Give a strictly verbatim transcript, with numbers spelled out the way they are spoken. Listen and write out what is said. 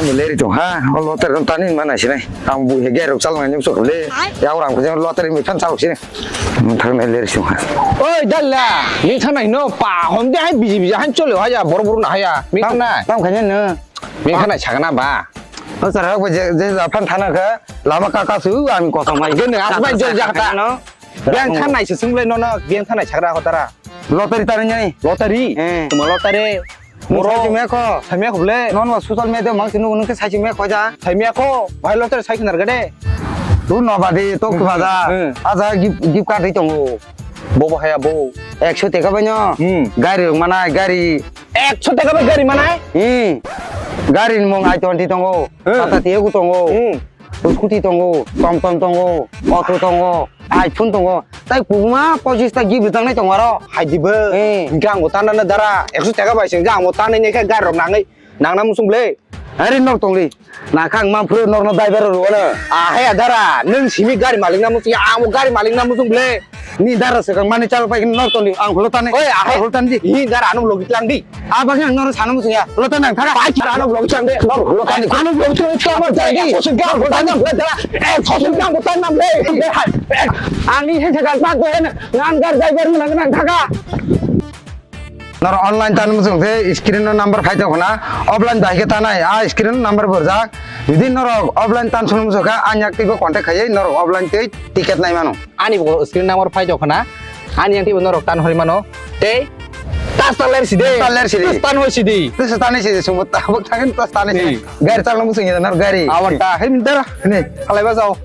Leri tong ha, o lottery tong tani mana sini. Ang bu he gerok chal ngai nyum sok le. Ya orang ko lottery mi phan chal sini. Thang nai leri tong ha. Oi dalla, ni thang nai no pa hom de hai biji biji han chole ha ya bor bor na ha ya. Mi thang nai. Tam khanya no. Mi thang nai chagna ba. O sar ha ko je je phan thana kha lama ka ka su ang ko samai. Gene asbai jol jakta. No. Beng thanai se swnglai nono, beng thanai sagra hotara. Lottery tani nani? Lottery? Eh. Tuma lottery. Nung Boro. Sai chimya kho. Samya khuble. Non wa social media mang sinu nung ke sai chimya kho ja. Samya kho, bhai lottery sai khinar gade. Tu no badi, tok tu bada. Hmm. Aja gift, gift card ri tongo. Bobo haya bo. Ekso teka bai no. Hmm. Gari rok manai, gari. Ekso teka bai gari manai? Hmm. Gari ni mung I twenty tongo. Hmm. Tata Tiago tongo. Hmm. Scooty tongo, TomTom tongo, auto tongo, iPhone tongo. Tai kubuma pochis ta gift tangnai tongo aro. Hai di bo. Eh. Hingke ang bo tanna na dara. Ekso taka bai sing ang bo tangnai ne khe gari rok nangwi. Nang na musung ble. Ari nok tongli. Na khang man phuru nok no driver ro na. Ah, he dara. Nung simi gari malik na musung ya. Ang bo gari malik na musung ble. Ni dara se kang mani chal pai nok tongli. Ang hulo tani. Oi, ah, he. Hulo tani. Hi dara anu logi tlang di. Abang yang noro sana musuh ya. Lo tenang, tara. Pai kira ano vlog chang de. Lo, lo kan. Ano vlog chang de. Tama jadi. Sosul gang bukan nam le dara. Eh, sosul gang bukan nam le. Ani he jaga mat to hen. Ngan gar jai gar nang nang thaga. Noro online tan musuh se screen no number phai to khna. Offline dai ke tanai. A screen no number borjak. Jodi noro offline tan sunu musuh kha, anyak tibo contact khai noro offline tei ticket nai mano. Ani bo screen number phai to khna. Ani yang tibo norok tan hori mano. Tei tas ta ler sidi. Tas ta ler sidi. Tas tan hori sidi. Tas tan sidi, sumut tabuk thakin tas tan sidi. Ni. Gari chal nang sing ya nar gari. Awar ta, hei mintar. Ni. Halai ba jao.